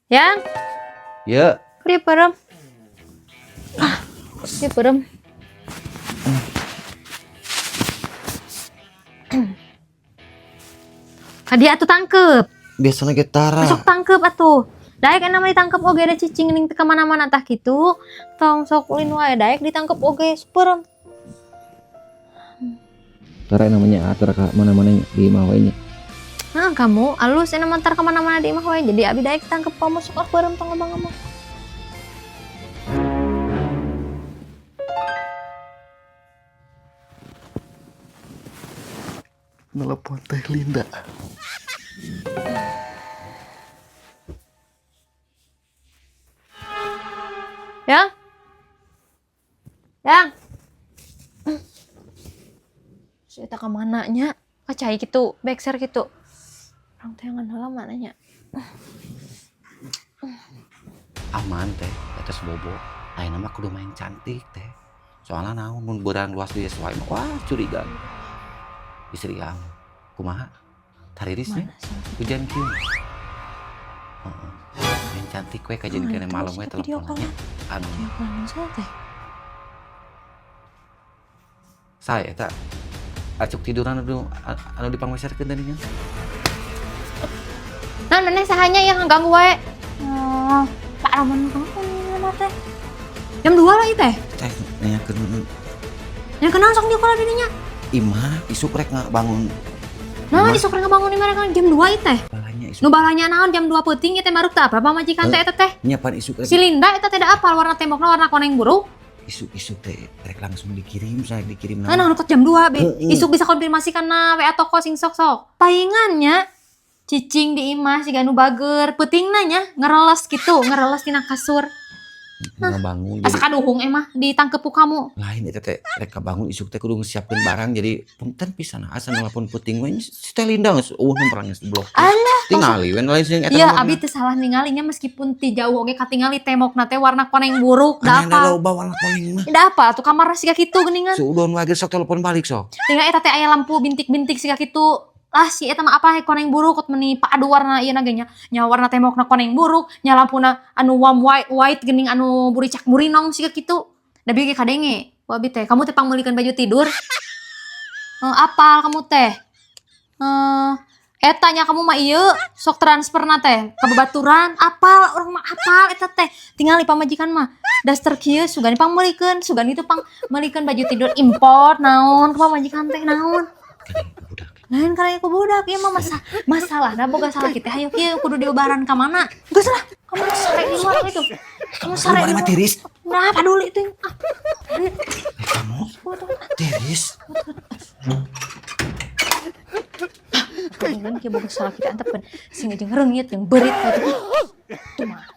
Yang, Ya, keur peureum. Ah, ieu peureum. Hadiah atuh tangkep. Biasanya ge tara. Besok tangkep atuh. Daek enak mah ditangkep oge, ada cicing ning teu ka mana-mana tah kitu. Tong sok ulin wae, daek ditangkep oge peureum. Tara namanya tara ka mana-mana di imah wae nya. Nah, kamu alus enak mah tar ka mana-mana di imah wae. Jadi abi daek tangkep kamu, sok ah peureum, tong ngomong-ngomong. Nelpon Teh Linda. Yang. Yang. Si eta ka mana nya? Ka cai kitu, bekser kitu. Urang teh heula mana nya? Aman teh, atas bobo. Ayeuna mah kudu main cantik teh. Soalnya naon, mun beurang luas di wae mah wah curiga. Istri kamu kumaha? Tariris nya Mana sih? Hujan kieu. Heeh. Main cantik we kajian Ah, kene itu malam we sih video teleponannya. Anu Video callan saya teh. Saya eta acuk tiduran anu anu dipangmeserkeun tadinya. Nah, maneh sahanya yang ganggu wae. Oh, Pak Rahman kamu mana teh? Jam 2 lah ieu teh. Teh nanyakeun. Yang kenal sok di dirinya. Imah isuk rek ngabangun. Nah, Imah. Isuk rek ngabangun imah kan jam 2 ieu teh. Balanya isuk. Nu balanya naon jam 2 peuting ieu teh maruk teh apa pamajikan teh eta teh? Nyiapan isuk rek. Si Linda eta teh da apal warna tembokna warna koneng buruk. Isuk-isuk teh rek langsung dikirim, saya dikirim. Nah, nah, jam 2 be. Heeh. Isuk bisa konfirmasi karena WA toko sing sok-sok. Paingannya cicing di imah siga nu bager, peutingna nya ngereles gitu, ngereles tina kasur. Ngabangun Asa jadi kaduhung emah ditangkep ku kamu. Lain eta teh rek kabangun isuk teh kudu ngesiapkeun barang, jadi punten pisan asa nelpon peuting we si Teh Linda geus eueuh perang geus blok. Alah, tingali we lain sing eta. Iya, nomorna. abi teh salah ningalinya meskipun ti jauh oge katingali tembokna teh warna koneng buruk, da Aneh apa? loba warna kuning mah. Da apa tuh kamar siga kitu geuningan. Suudon wae geus sok telepon balik sok. Tinggal eta teh aya lampu bintik-bintik siga kitu. Lah si eta mah apa koneng buruk kot meni padu warna ieu na ge nya. Nya warna tembokna koneng buruk, nya lampuna anu warm white white geuning anu buricak burinong siga kitu. Da bieu ge kadenge. Ku abi teh, kamu teh pangmeulikeun baju tidur. Eh, apal kamu teh. Eh, eta nya kamu mah ieu sok transferna teh ka babaturan, apal urang mah, apal eta teh. Tingali pamajikan mah daster kieu sugan pangmeulikeun, sugan itu pangmeulikeun baju tidur import naon ka pamajikan teh naon. Budak. Lain kali ku budak ieu mah masalahna boga salah kita, hayu kieu kudu diobaran ka mana? Geus lah, kamu sare di luar itu. Kamu sare di Kamu luar. tiris. Nah, paduli itu. Ah. Eh, kamu tiris. Kemudian kieu boga salah kita antepkeun sing jeung reungit jeung beurit gitu. Tuh mah.